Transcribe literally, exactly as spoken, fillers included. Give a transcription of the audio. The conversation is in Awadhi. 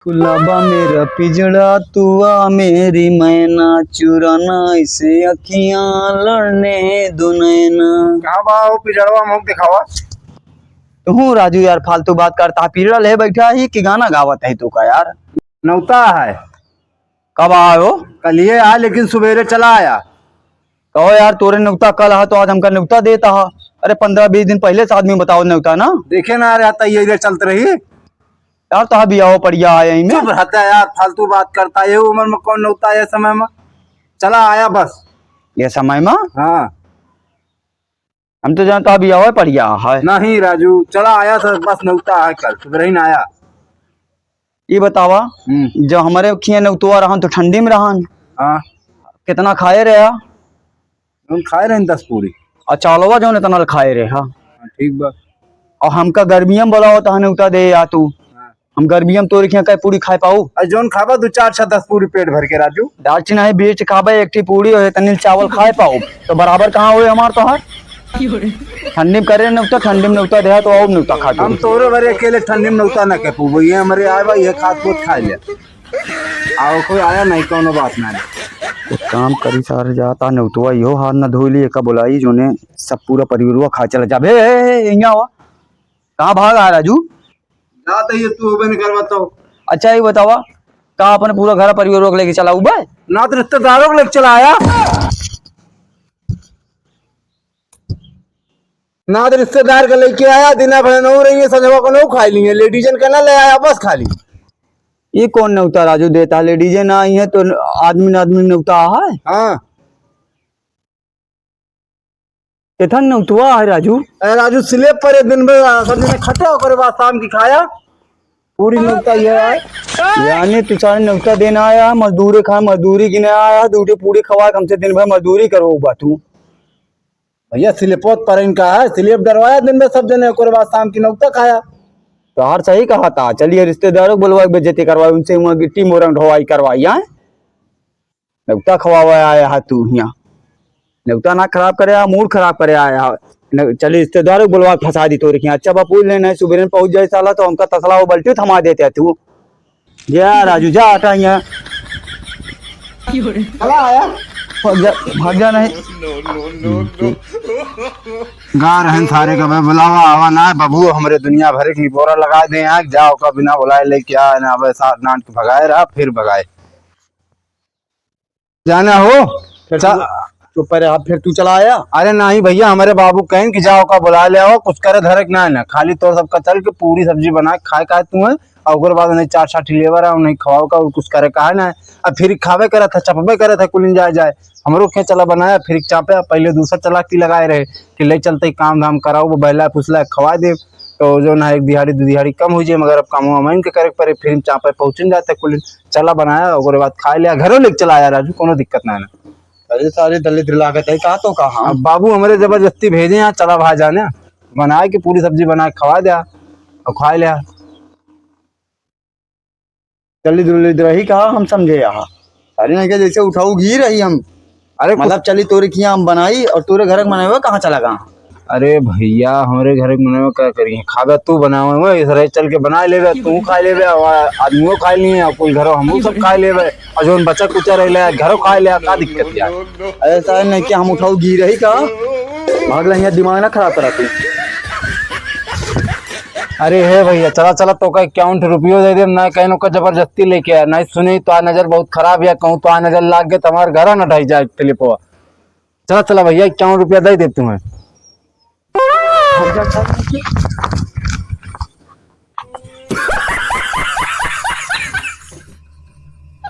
गुलाबा मेरा पिजड़ा, तू आ मेरी मैना, चुराना इसे अखियां, लड़ने दो नैना। कहाँ बा हो पिजड़वा, मुख दिखावा। तू राजू यार, फालतू बात करता है, पिजड़ा ले बैठा ही कि गाना गावत है तू का यार? नौता है। कब आयो? कल ये आया, लेकिन सुबेरे चला आया। कहो यार, तोरे न्योता कल हा तो आज हमका न्योता देता हा। अरे, पन्द्रह बीस दिन पहिले से आदमी बताओ न्योता ना। देखे ना, अरे, आता ये चलत रही। यार, तो बियाह पड़िया है यहीं में। चुप रहता है यार, फालतू बात करता है। ये उम्र में कौन न्योता है, ये समय में? चला आया बस। ये समय में? हाँ। हम तो जानता बियाह पड़िया है। नहीं राजू, चला आया था, बस न्योता है कल, सुबह ही ना आया। ये बतावा, हम्म। जब हमारे खिया नौतवा रहन तो ठंडी में रहन। हाँ। कितना खाए रहे हा? हम खाए रहे दस पूरी। और चालवा जौन इतना खाए रहे हा? हाँ, ठीक बा। और हमका गर्मिया में बोलावा तो हने उता दे या तू। हाँ। हम गर्मिया में तोरे खिया कई पूरी खाए पाऊ? और जौन खाबा दो चार छह दस पूरी पेट भर के राजू। दालचीनी है बीच खाबा एक ठी पूरी और इतनी चावल खाए पाऊ तो बराबर कहाँ हुए हमार तोहार? ठंडी में करे नौता, ठंडी में नौता देहा तो और नौता खा हम तोरे बरे अकेले ठंडी में नौता ना के पूबो, ये हमारे आए बा, ये खात पोत खा ले। आओ कोई आया नहीं, कोनो बात ना। एक काम करी सारे, जाता नौतवा इहो हाथ ना धोई ली, एका बुलाई जोने सब पूरा परिवारवा खा चला जाबे। ए, ए, ए, यहाँ आवा। कहाँ भाग आ राजू? जाता ही तू होबे नहीं करवा तो। अच्छा, ये बतावा, का अपने पूरा घर परिवारवा के लेके चला उबे? ना तो रिश्तेदारों को लेके चला आया। ना तो रिश्तेदार के लेके आया, दिना भर नौ रही है, संझवा को नौ खाई ली है, लेडीजन का ना ले आया, बस खाली। ये कौन न्योता राजू देता है? लेडीजे ना आई है तो आदमी ना आदमी न्योता है? हाँ। कितना न्योतवा है राजू? अरे राजू, स्लेब पर एक दिन में सब जने खटे होकर बाद शाम की खाया, पूरी न्योता ये है। यानी तू सारे न्योता देना आया, मजदूरी खा, मजदूरी गिने आया, दूठी पूरी खवा, कम से दिन भर मजदूरी करो बा तू। भैया, स्लिपो तो परइन का है, स्लिप डरवाया दिन में सब जने, ओकरे बाद शाम की नौता खाया। तो हर सही कहा था, चलिए रिश्तेदारों को बुलवा, बेइज्जती करवाई, उनसे हुआ गिट्टी मोरंग ढोवाई करवाई, हैं? नौता खवावे आया है तू यहाँ, नौता ना खराब करे, मूड खराब करे आया है। न-, चलिए रिश्तेदारों को बुलवा, फंसा दी तोरे खिया। अच्छा बापू, ले नहीं, सुबह में पहुंच जाए साला, तो हमका तसला वो बल्टी थमा देते हैं तू। जा राजू, जा, हटा यहाँ। चला आया। भाग जा, भाग जा नहीं। गा रहन सारे का भाई बुलावा, आवा ना बाबू, हमरे दुनिया भर एक निपोरा लगा दे यहाँ, जाओ का बिना बुलाए लेके आ ना, अबे साथ नाट के भगाए रहा, फिर भगाए। जाना हो? फिर चा- तू, चुप रहे, आप फिर तू चला आया? अरे नहीं भैया, हमारे बाबू कहें कि जाओ का बुला ले आओ, कुछ करे धरे के ना है ना, खाली तोर सबका चल के पूरी सब्जी बना के खाए का है तू है, और ओकरे बाद नहीं चार छाठी लेबर है, नहीं खवाओ का और कुछ करे का है ना। अब फिर खावे करे था, चपबे करे था, कुलिन जाए जाए, हमरो के चला बनाया, फिर चापे, पहले दूसरा चला की लगाए रहे कि ले चलते काम धाम कराओ, वो बहला फुसला खवा दे, तो जो ना एक दिहाड़ी दो दिहाड़ी कम हो जाए, मगर अब काम हम के करे के पड़े, फिर चापे पहुँचन जाते कुलिन। चला बनाया, ओकरे बाद खाए लिया, घरों लेके चला आया राजू, कोनो दिक्कत ना है ना। अरे सारे दलिद्र लागत है, का तो कहा? अब बाबू हमरे जबरदस्ती भेजे यहाँ, चला भाई जाने, बनाए के पूरी सब्जी बनाए खवा दिया और खाए लिया। दलिद्र उलिद्र रही कहा, हम समझे यहाँ। अरे नहीं क्या, जैसे उठाऊ घी रही हम। अरे कुछ मतलब चली तोरे खिया हम बनाई और तोरे घर के बनाए हुआ कहाँ चला गया? अरे भैया, हमरे घर के बनावे का करी? खाबे तू बनावे में, इस रहे चल के बना लेबे, तू खा लेबे, और आदमियों खा लिए, और कुल घरों हमहू सब खा लेबे, और जोन बचा कुचा रह ले, घरों खा ले, का दिक्कत यार? अरे साहब, नहीं क्या हम उठाऊ घी रही का? भाग ले, यहाँ दिमाग ना खराब करा तू। अरे हे भैया, चला चला, तो का इक्यावन रुपयो दे दे, ना कहीं का जबरदस्ती लेके आया, नहीं सुनी तो आ नजर बहुत खराब है, कहूँ तो आ नजर लाग गए तो हमारे घर ना ढाई जाए फिलिपवा। चला, चला भैया, इक्यावन रुपया दे देब तुम्हें।